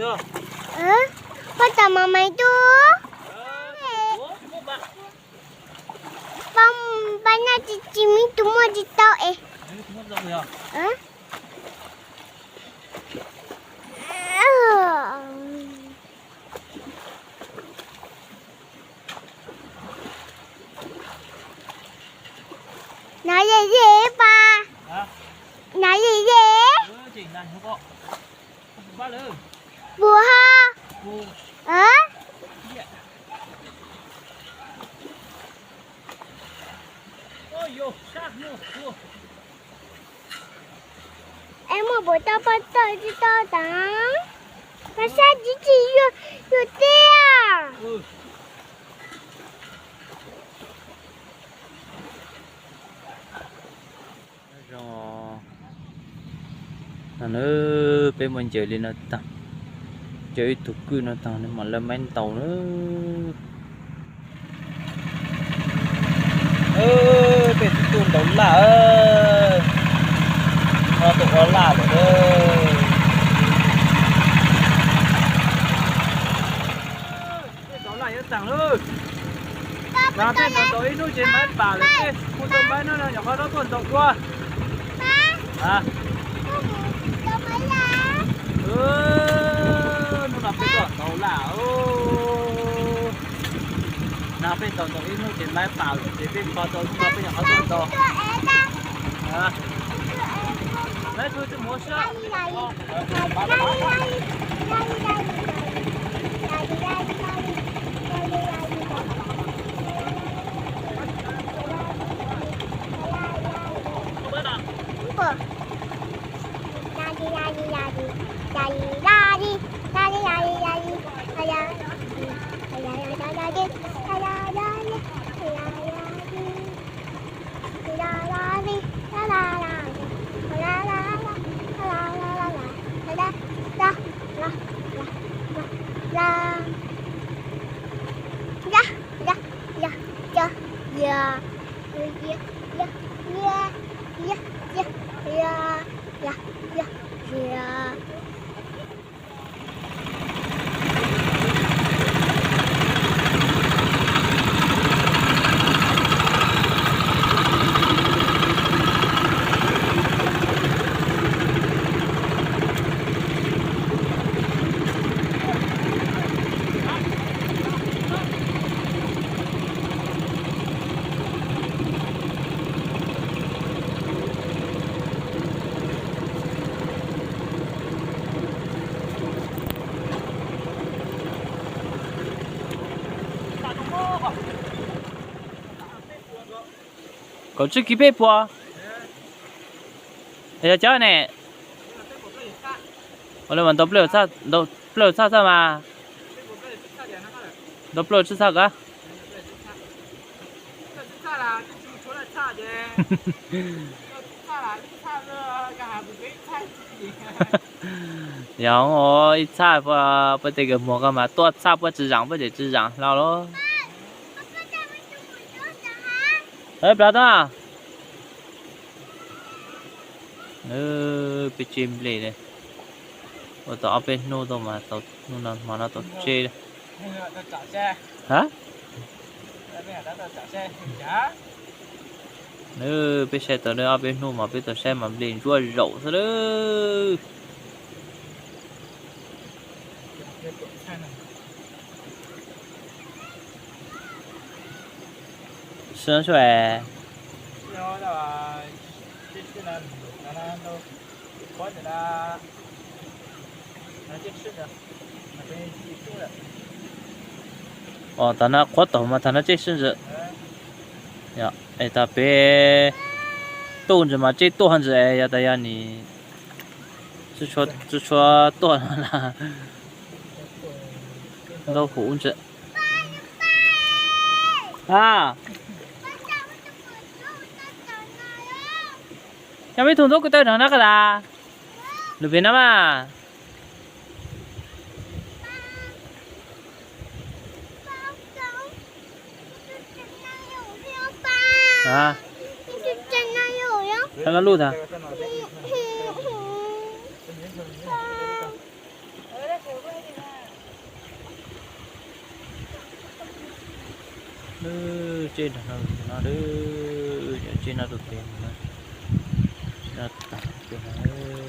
Poj tom mas mas tu. Poj, poj naj tsis tsis muaj tus muaj tsis tau es. Nov yej yej pas. Nov yej yej. Puas ho? Es muaj puas tau poj tawg tsis tau tas. Koj sab tsis tsis yuav tiag. Zoo no na, peb muaj ncaws li no tag, ncaws ib tug kwj no tag nws mam lawv maib ntaus na. Peb tus tub ntaus laj, no tus ua laj lawm. Peb ntaus laj yuav tag lawm. Mas peb ntaus ntaus ib hnub ces maib pam lawm, peb kuj tau maib no nyuam qhuav rov tuaj ntaus dua. Hnub no peb tuaj ntaus laj. Mas peb ntaus ntaus ib hnub ces maib pam lawm ces peb npaj tau hnub no peb nyuam qhuav tuaj ntaus. Lawv tug tsis mus sab. Kaum tsib kis peb puas? Yog cov ne. Ua li mas ntaus plaub txhaj, ntaus plaub txhaj txhaj mas. Ntaus plaub tsib txhaj kab. Yog ib txhaj puab tej kws muag koj mas tuaj txhaj puab tsi zaam puab ces tsi zaam hlo lawm. Plaub txhaj. Peb tseb nplej, ua tau ob peb hnub tau mas tau, hnub no hmo no tau tseb. Ha? Peb saib tau ob peb hnub mas peb tau saib mas nplej ntsuab zaum xwb lawm. Sib sua. Os, tag no qhuav taug mas tag no tseb sib ntsws. Es tag peb tuaj ntsws mas tseb tuaj ntsws, yog tas yog nim tsi tshua tuaj no las ntaub huv ntsws. A, yog peb tug ntaub ko taw no na koj tas, lug pem no mas. Koj lub tag. Lub tsheb nrog no, no, lub tsheb no tus tes no, tsheb no tag kiag no.